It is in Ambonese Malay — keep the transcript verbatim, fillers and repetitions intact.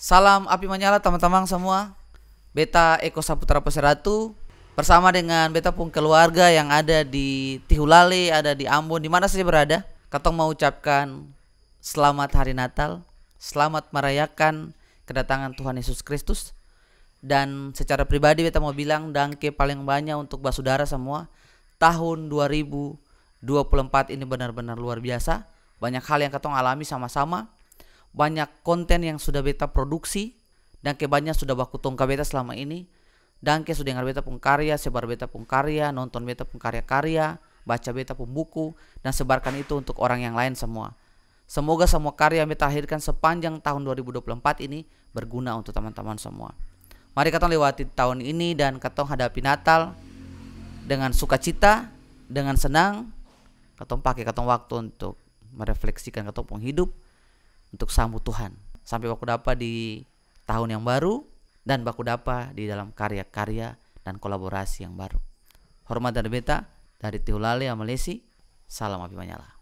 Salam api manyala tamang-tamang samua. Beta Eko Saputra Poseratu bersama dengan beta pung keluarga yang ada di Tihulale, ada di Ambon, di mana saja berada. Katong mau ucapkan selamat hari Natal, selamat merayakan kedatangan Tuhan Yesus Kristus. Dan secara pribadi beta mau bilang dangke paling banya untuk basudara samua. Tahun dua ribu dua puluh empat ini benar-benar luar biasa. Banyak hal yang katong alami sama-sama. Banyak konten yang sudah beta produksi. Dangke banya sudah baku tongka beta selama ini. Dangke su dengar beta pung karya, sebar beta pung karya, nonton beta pung karya-karya, baca beta pung buku, dan sebarkan itu untuk orang yang lain samua. Semoga samua karya yang beta lahirkan sepanjang tahun dua ribu dua puluh empat ini berguna untuk tamang-tamang samua. Mari katong lewati tahun ini dan katong hadapi Natal dengan sukacita, dengan senang. Katong pake katong waktu untuk merefleksikan katong pung hidup, untuk sambu Tuhan. Sampe baku dapa di tahun yang baru dan baku dapa di dalam karya-karya dan kolaborasi yang baru. Hormat dari beta, dari Tihulale, Amalesi, salam api manyala.